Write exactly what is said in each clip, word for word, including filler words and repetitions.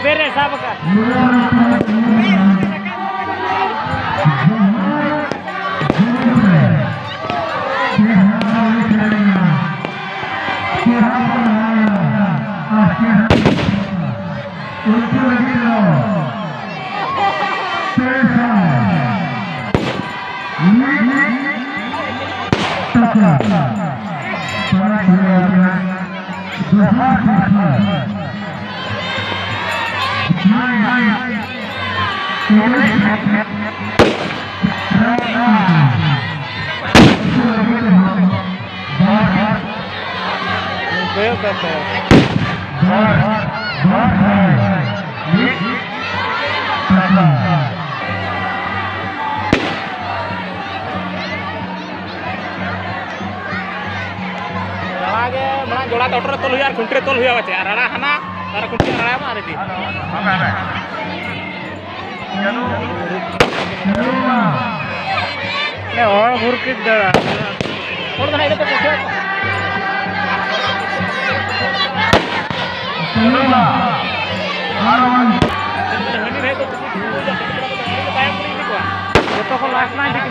ᱵᱮᱨᱮ ᱥᱟᱵ ᱟᱠᱟᱫ᱾ ᱩᱱᱠᱩ ᱞᱟᱹᱜᱤᱫ ᱫᱚ ᱯᱮ ᱥᱟᱭ ᱢᱤᱫ ᱴᱟᱠᱟ ᱯᱟᱲᱟᱜ ᱦᱩᱭᱩᱜᱼᱟ᱾ ᱫᱚᱥᱟᱨ ᱥᱤᱨᱯᱷᱟᱹ ᱱᱚᱭ ᱮᱱᱮᱡ ᱥᱮᱨᱮᱧ ᱨᱮᱱᱟᱜ ᱩᱱᱠᱩ ᱞᱟᱹᱜᱤᱫ ᱦᱚᱸ ᱵᱟᱨ ᱠᱚᱭᱚᱜ ᱠᱟᱛᱮ᱾ ᱵᱟᱨ, ᱵᱟᱨ ᱥᱟᱭ ᱢᱤᱫ ᱴᱟᱠᱟ᱾ ᱨᱟᱲᱟ ᱜᱮ ᱢᱟᱲᱟᱝ ᱡᱚᱲᱟ ᱛᱮ ᱦᱚᱴᱚᱨ ᱨᱮ ᱛᱚᱞ ᱦᱩᱭᱩᱜᱼᱟ ᱟᱨ ᱠᱷᱩᱱᱴᱤ ᱨᱮ ᱛᱚᱞ ᱦᱩᱭᱩᱜᱼᱟ ᱯᱟᱪᱮ᱾ ᱟᱨ ᱨᱟᱲᱟ ᱦᱟᱱᱟ ᱟᱨ ᱠᱷᱩᱱᱴᱤ ᱨᱟᱲᱟ ᱢᱟ ᱨᱮᱰᱤ᱾ ᱦᱚᱲ ᱵᱷᱩᱨ ᱠᱮᱫ ᱫᱟᱲᱟ᱾ ᱦᱚᱲ ᱫᱚ ᱦᱟᱸᱜ ᱤᱱᱟᱹ ᱛᱮ ᱯᱚᱭᱥᱟ᱾ ᱦᱟᱹᱱᱤ ᱨᱮ ᱫᱚ ᱛᱟᱭᱚᱢ ᱨᱮ ᱤᱫᱤ ᱠᱚᱣᱟ᱾ ᱡᱚᱛᱚ ᱠᱷᱚᱱ ᱞᱟᱥᱴ ᱞᱟᱭᱤᱱ ᱨᱮ᱾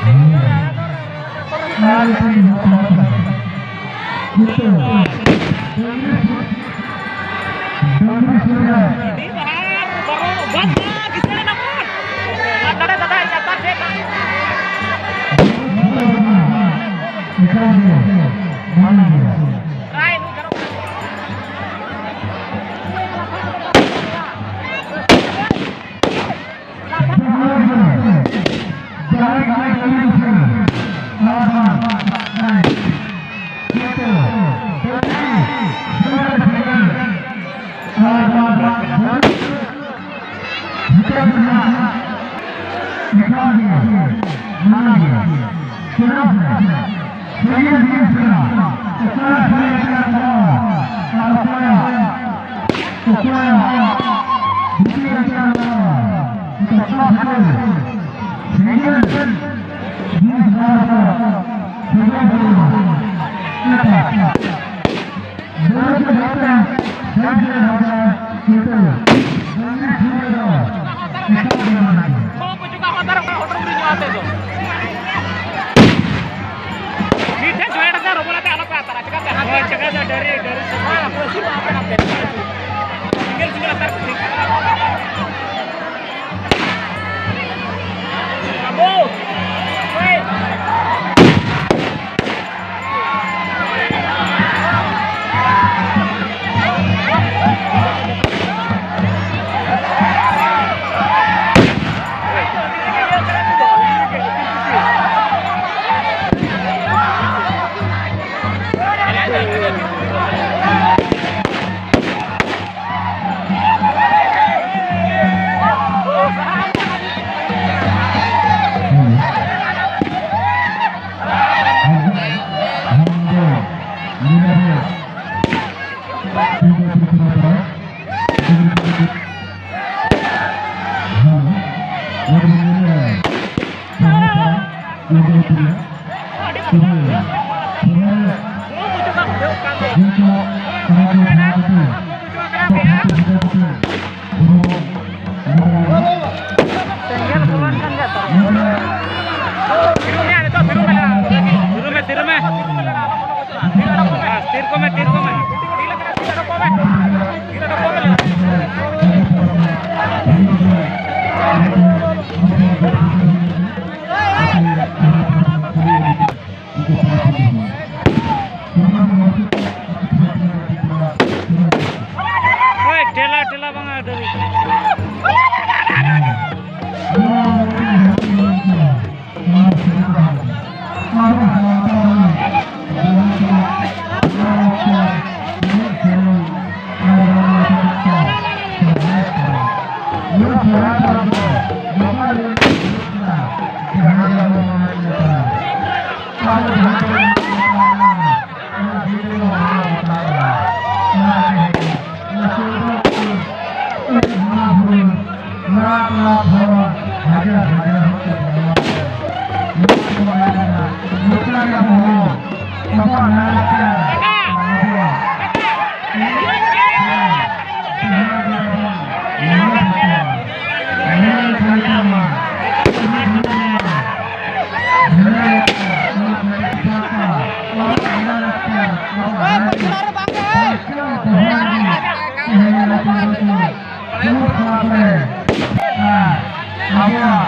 ᱟᱵᱚᱣᱟᱜ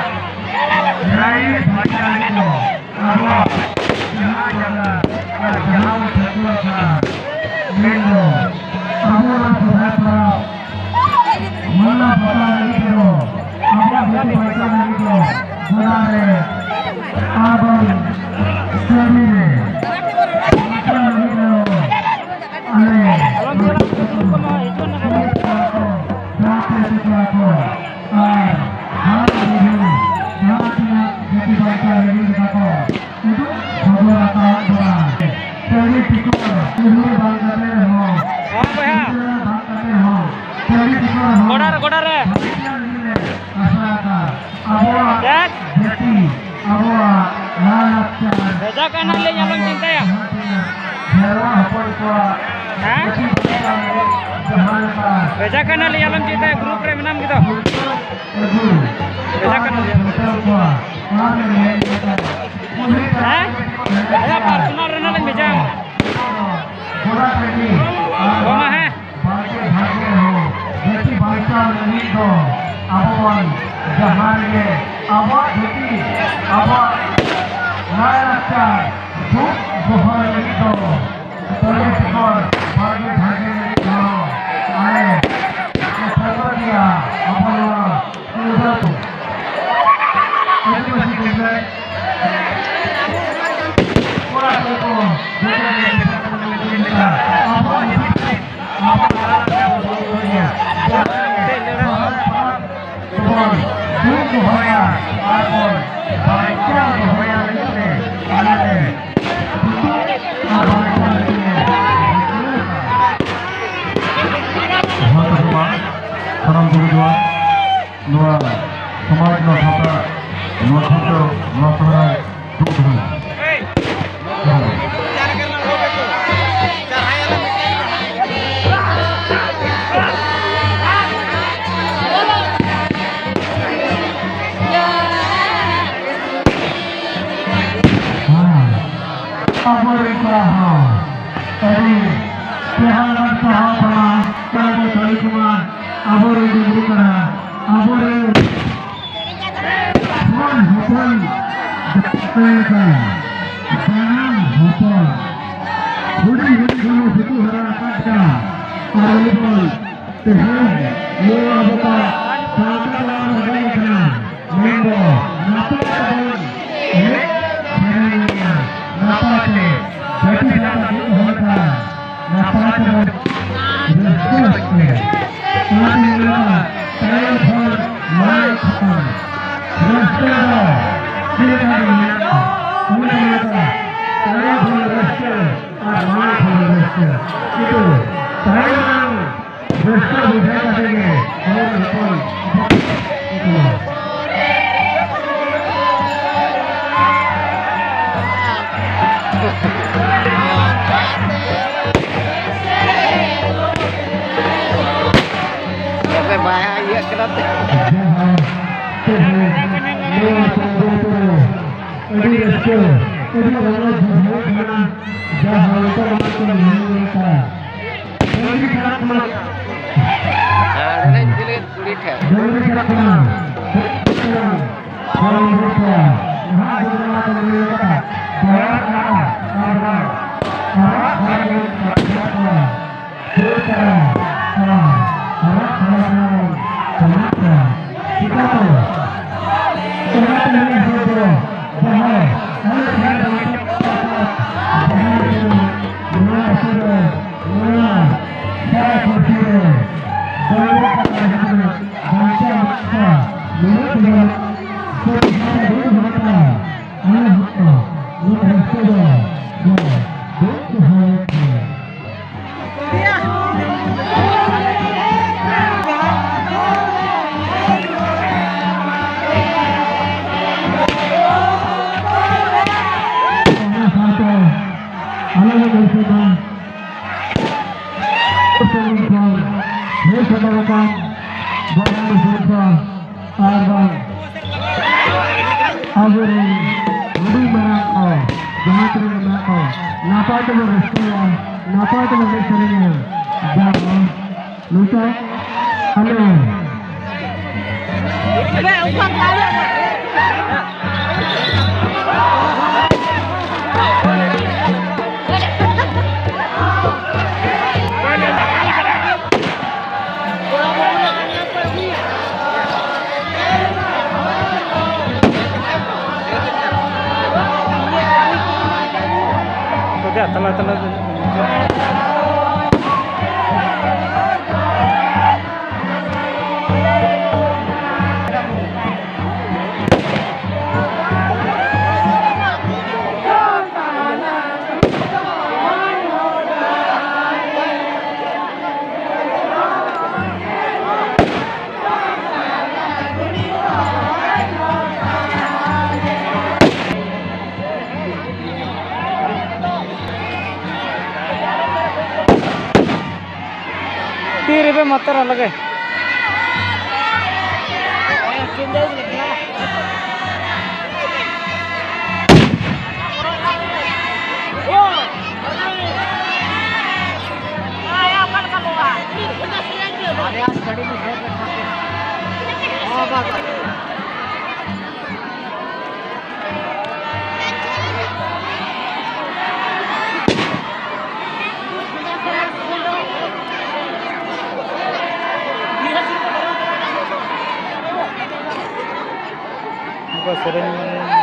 ᱨᱟᱭᱨᱤᱛ ᱵᱟᱧᱪᱟᱣ ᱞᱟᱹᱜᱤᱫ ᱫᱚ ᱟᱵᱚᱣᱟᱜ ᱡᱟᱦᱟᱸ ᱡᱟᱭᱜᱟ ᱟᱨ ᱡᱟᱦᱟᱸ ᱴᱷᱟᱹᱣᱠᱟᱹ ᱟᱠᱟᱱ, ᱢᱮᱱᱫᱚ ᱟᱵᱚ ᱱᱚᱣᱟ ᱥᱚᱦᱨᱟᱭ ᱯᱚᱨᱚᱵᱽ ᱢᱟᱱᱟᱣ ᱵᱟᱛᱟᱣ ᱞᱟᱹᱜᱤᱫ ᱫᱚ, ᱟᱵᱚᱣᱟᱜ ᱡᱟᱹᱛᱤ ᱵᱟᱧᱪᱟᱣ ᱞᱟᱹᱜᱤᱫ ᱫᱚ ᱜᱚᱰᱟ ᱨᱮ ᱟᱨ ᱵᱟᱝ ᱴᱟᱺᱰᱤ ᱨᱮ ᱵᱟᱧᱪᱟᱣ ᱞᱟᱹᱜᱤᱫ ᱫᱚ ᱟᱞᱮ ᱟᱞᱚᱢ ᱪᱟᱞᱟᱜ ᱠᱟᱱᱟ, ᱦᱤᱡᱩᱜ ᱠᱟᱱᱟ᱾ ᱡᱟᱦᱟᱸ ᱛᱤᱱᱟᱹᱜ ᱡᱟᱹᱛᱤ ᱵᱟᱧᱪᱟᱣ ᱞᱟᱹᱜᱤᱫ ᱞᱮᱠᱟ ᱠᱚ ᱩᱫᱩᱜ ᱥᱚᱫᱚᱨ ᱟᱠᱟᱫ ᱵᱚᱱᱟ᱾ ᱴᱟᱺᱰᱤ ᱴᱤᱠᱚᱨ ᱩᱭᱦᱟᱹᱨ ᱵᱟᱝ ᱠᱟᱛᱮ ᱨᱮᱦᱚᱸ, ᱦᱚᱸ ᱵᱚᱭᱦᱟ᱾ ᱩᱭᱦᱟᱹᱨ ᱵᱟᱝ ᱠᱟᱛᱮ ᱨᱮᱦᱚᱸ, ᱴᱟᱺᱰᱤ ᱴᱤᱠᱚᱨ ᱦᱚᱸ ᱜᱚᱰᱟ ᱨᱮ, ᱜᱚᱰᱟ ᱨᱮ᱾ ᱵᱷᱟᱹᱜᱤᱭᱟᱜ ᱞᱟᱹᱜᱤᱫ ᱞᱮ ᱟᱥᱟ ᱟᱠᱟᱫ᱾ ᱟᱵᱚᱣᱟᱜ ᱪᱮᱫ? ᱡᱟᱹᱛᱤ, ᱟᱵᱚᱣᱟᱜ ᱞᱟᱭᱼᱞᱟᱠᱪᱟᱨ, ᱵᱷᱮᱡᱟ ᱠᱟᱱᱟ ᱞᱤᱧ, ᱟᱞᱚᱢ ᱪᱤᱱᱛᱟᱹᱭᱟ᱾ ᱡᱟᱦᱟᱸ ᱛᱤᱱᱟᱹᱜ ᱜᱷᱮᱨᱣᱟ ᱦᱚᱯᱚᱱ ᱠᱚᱣᱟᱜ ᱦᱮᱸ? ᱡᱟᱹᱛᱤ ᱵᱟᱧᱪᱟᱣ ᱞᱟᱹᱜᱤᱫ ᱡᱟᱦᱟᱸ ᱞᱮᱠᱟ ᱵᱷᱮᱡᱟ ᱠᱟᱱᱟ ᱞᱤᱧ, ᱟᱞᱚᱢ ᱪᱤᱱᱛᱟᱹᱭᱟ, ᱜᱨᱩᱯ ᱨᱮ ᱢᱮᱱᱟᱢ ᱜᱮᱫᱚ᱾ ᱟᱹᱜᱩ ᱵᱷᱮᱡᱟ ᱠᱟᱱᱟ ᱞᱤᱧ᱾ ᱥᱟᱱᱛᱟᱲ ᱠᱚᱣᱟ ᱚᱱᱟ ᱞᱟᱹᱜᱤᱫ ᱦᱮᱸ? ᱟᱭᱟᱜ ᱯᱟᱨᱥᱚᱱᱟᱞ ᱨᱮᱱᱟᱜ ᱞᱤᱧ ᱵᱷᱮᱡᱟ ᱟᱢᱟ᱾ ᱜᱚᱲᱟ ᱴᱟᱺᱰᱤ ᱟᱨ ᱜᱚᱢᱟ, ᱦᱮᱸ᱾ ᱵᱟᱲᱜᱮ ᱡᱷᱟᱲᱜᱮ ᱨᱮᱦᱚᱸ ᱡᱟᱹᱛᱤ ᱵᱟᱧᱪᱟᱣ ᱞᱟᱹᱜᱤᱫ ᱫᱚ ᱟᱵᱚ ᱵᱚᱱ ᱡᱟᱦᱟᱸ ᱨᱮᱜᱮ ᱟᱵᱚᱣᱟᱜ ᱡᱟᱹᱛᱤ, ᱟᱵᱚᱣᱟᱜ ᱞᱟᱭᱼᱞᱟᱠᱪᱟᱨ ᱫᱩᱜ ᱫᱚᱦᱚᱭ ᱞᱟᱹᱜᱤᱫ ᱫᱚ ᱛᱚᱞᱮ ᱥᱚᱫᱚᱨ ᱵᱟᱲᱜᱮ ᱡᱷᱟᱲᱜᱮ ᱞᱟᱹᱜᱤᱫ ᱫᱚ ᱟᱞᱮ ᱛᱮᱵᱚᱱ ᱫᱩᱜ ᱫᱚᱦᱚᱭᱟ ᱟᱨ ᱵᱚᱱ ᱵᱟᱧᱪᱟᱣ ᱫᱚᱦᱚᱭᱟ ᱢᱮᱱᱛᱮ ᱟᱞᱮ ᱞᱮ ᱫᱩᱫᱩᱜ ᱟᱨ ᱵᱟᱧᱪᱟᱣ ᱞᱟᱹᱜᱤᱫ ᱞᱮ ᱨᱤᱠᱟᱹ ᱟᱠᱟᱫᱟ᱾ ᱡᱚᱦᱟᱨ ᱛᱟᱵᱚᱱ ᱢᱟ ᱥᱟᱱᱟᱢ ᱠᱚᱜᱮ ᱡᱚᱦᱟᱨ᱾ ᱱᱚᱣᱟ ᱥᱚᱢᱟᱡᱽ, ᱱᱚᱣᱟ ᱥᱟᱶᱛᱟ, ᱱᱚᱣᱟ ᱠᱷᱩᱱᱴᱟᱹᱣ, ᱱᱚᱣᱟ ᱥᱚᱦᱨᱟᱭ ᱫᱩᱜ ᱫᱚᱦᱚᱭᱟ᱾ ᱦᱮᱸ, ᱟᱵᱚᱨᱮᱱ ᱠᱚᱲᱟ ᱦᱚᱸ ᱟᱹᱰᱤ ᱪᱮᱦᱨᱟ ᱜᱮ ᱥᱟᱦᱟᱣ ᱠᱟᱱᱟ᱾ ᱠᱚᱲᱟ ᱠᱚ ᱠᱟᱹᱢᱤ ᱠᱚᱢᱟ ᱟᱵᱚᱨᱮᱱ ᱰᱩᱝᱨᱤ ᱠᱚᱲᱟ, ᱟᱵᱚᱨᱮᱱ ᱦᱚᱯᱚᱱ ᱦᱚᱯᱚᱱ ᱡᱟᱱᱟᱢ ᱦᱚᱯᱚᱱ ᱦᱩᱰᱤᱧ ᱦᱩᱰᱤᱧ ᱠᱷᱚᱱ ᱵᱚᱱ ᱥᱤᱫᱩ ᱦᱟᱨᱟ ᱟᱠᱟᱫ ᱠᱚᱣᱟ᱾ ᱟᱨ ᱩᱱᱤ ᱵᱚᱱ ᱛᱮᱦᱮᱧ ᱱᱚᱣᱟ ᱟᱵᱚ ᱠᱚᱣᱟᱜ ᱥᱟᱶᱛᱟ ᱨᱮᱱᱟᱜ ᱞᱟᱹᱲᱦᱟᱹᱭ ᱠᱟᱱᱟ᱾ ᱢᱮᱱᱫᱚ ᱱᱟᱯᱟᱭ ᱛᱮᱵᱚᱱ ᱮᱱᱮᱡ ᱥᱮᱨᱮᱧᱟ, ᱱᱟᱯᱟᱭ ᱛᱮ ᱡᱟᱹᱛᱤ ᱥᱟᱶᱛᱟ ᱢᱤᱫ ᱦᱚᱲ ᱠᱟᱱᱟ, ᱱᱟᱯᱟᱭ ᱛᱮᱵᱚᱱ ᱨᱟᱹᱥᱠᱟᱹ ᱦᱚᱪᱚᱭᱟ᱾ ᱚᱱᱟᱛᱮᱧ ᱢᱮᱱᱟ, ᱛᱟᱭᱚᱢ ᱠᱷᱚᱱ ᱢᱟᱲᱟᱝ ᱠᱷᱚᱱ ᱨᱟᱹᱥᱠᱟᱹ ᱫᱚ ᱪᱮᱫ ᱞᱮᱠᱟ ᱜᱮ ᱢᱮᱱᱟᱜᱼᱟ, ᱚᱱᱟ ᱞᱮᱠᱟ ᱛᱟᱭᱚᱢ ᱠᱷᱚᱱ ᱨᱟᱹᱥᱠᱟᱹ ᱟᱨ ᱢᱟᱲᱟᱝ ᱠᱷᱚᱱ ᱨᱟᱹᱥᱠᱟᱹ᱾ ᱠᱤᱱᱛᱩ ᱛᱟᱭᱚᱢ ᱢᱟᱲᱟᱝ ᱨᱟᱹᱥᱠᱟᱹ ᱵᱩᱡᱷᱟᱹᱣ ᱠᱟᱛᱮ ᱜᱮ ᱦᱚᱲ ᱦᱚᱯᱚᱱ ᱵᱟᱭ ᱤᱭᱟᱹᱜ ᱠᱟᱱᱟ ᱛᱮ᱾ ᱡᱟᱦᱟᱸ ᱛᱮᱦᱮᱧ ᱱᱚᱣᱟ ᱯᱚᱨᱚᱵᱽ ᱨᱮ ᱟᱹᱰᱤ ᱨᱟᱹᱥᱠᱟᱹ, ᱟᱹᱰᱤ ᱨᱚᱢᱚᱡᱽ ᱵᱩᱡᱷᱟᱹᱜ ᱠᱟᱱᱟ᱾ ᱡᱟᱦᱟᱸ ᱞᱮᱠᱟ ᱢᱟᱲᱟᱝ ᱠᱚ ᱧᱮᱞ ᱞᱮᱠᱟ᱾ ᱰᱟᱹᱝᱨᱤ ᱠᱟᱲᱟ ᱠᱷᱚᱱᱟᱜ ᱟᱨ ᱮᱱᱮᱡ ᱤᱫᱤ ᱞᱟᱹᱜᱤᱫ ᱠᱩᱲᱤ ᱴᱷᱮᱱ᱾ ᱰᱟᱹᱝᱨᱤ ᱠᱟᱲᱟ ᱠᱷᱚᱱᱟᱜ ᱦᱚᱲ ᱵᱚᱱ ᱵᱩᱡᱽ ᱠᱚᱣᱟ᱾ ᱱᱟᱦᱟᱜ ᱡᱩᱜᱽ ᱨᱮᱱᱟᱜ ᱠᱚ ᱞᱟᱹᱭ ᱠᱟᱫᱟ, ᱫᱚᱦᱚ ᱠᱟᱜᱼᱟ ᱟᱨ ᱵᱟᱝ ᱟᱨᱟᱜ ᱦᱚᱲ ᱵᱚᱱ ᱯᱟᱨᱪᱟᱣ ᱠᱚᱣᱟ᱾ ᱪᱮᱫ ᱠᱟᱱᱟ? ᱟᱨ ᱟᱨᱟᱜ ᱦᱚᱲ ᱵᱚᱱ ᱥᱟᱢᱟᱜ ᱠᱚᱣᱟ᱾ ᱪᱤᱠᱟᱹᱛᱮ? ᱚᱱᱟᱛᱮ ᱱᱤᱭᱟᱹ ᱦᱚᱲ ᱫᱚ ᱡᱟᱦᱟᱸ ᱟᱞᱮ ᱴᱷᱮᱱ ᱫᱚ ᱡᱟᱦᱟᱸ ᱞᱮᱠᱟ ᱱᱚᱣᱟ ᱟᱹᱛᱩ ᱨᱮ, ᱱᱚᱣᱟ ᱥᱟᱨᱟ ᱯᱩᱨᱥᱤ ᱨᱮ ᱫᱚᱝᱜᱚ ᱟᱞᱮ ᱞᱮ ᱫᱟᱹᱲ ᱥᱮᱫᱟ᱾ ᱥᱟᱺᱜᱤᱧ ᱠᱷᱚᱱ ᱦᱮᱡ ᱥᱮᱴᱮᱨ ᱟᱠᱟᱱ ᱵᱚᱭᱦᱟ ᱢᱤᱥᱨᱟ ᱠᱚ ᱟᱨ ᱵᱟᱝ ᱟᱵᱚᱨᱮᱱ ᱦᱩᱰᱤᱧ ᱢᱟᱨᱟᱝ ᱠᱚ ᱡᱟᱦᱟᱸ ᱛᱤᱱᱟᱹᱜ ᱢᱮᱱᱟᱜ ᱠᱚ, ᱱᱟᱯᱟᱭ ᱛᱮᱵᱚᱱ ᱨᱟᱹᱥᱠᱟᱹᱭᱟ, ᱱᱟᱯᱟᱭ ᱛᱮᱵᱚᱱ ᱮᱱᱮᱡ ᱥᱮᱨᱮᱧᱟ᱾ ᱡᱟ ᱱᱤᱛᱚᱜ ᱟᱞᱮ ᱛᱟᱞᱟ ᱛᱟᱞᱟ ᱛᱮ᱾ ᱛᱤ ᱨᱮᱵᱮ ᱢᱟᱛᱟᱨᱟ ᱞᱟᱜᱮ᱾ ᱱᱚᱝᱠᱟ ᱥᱮᱨᱮᱧ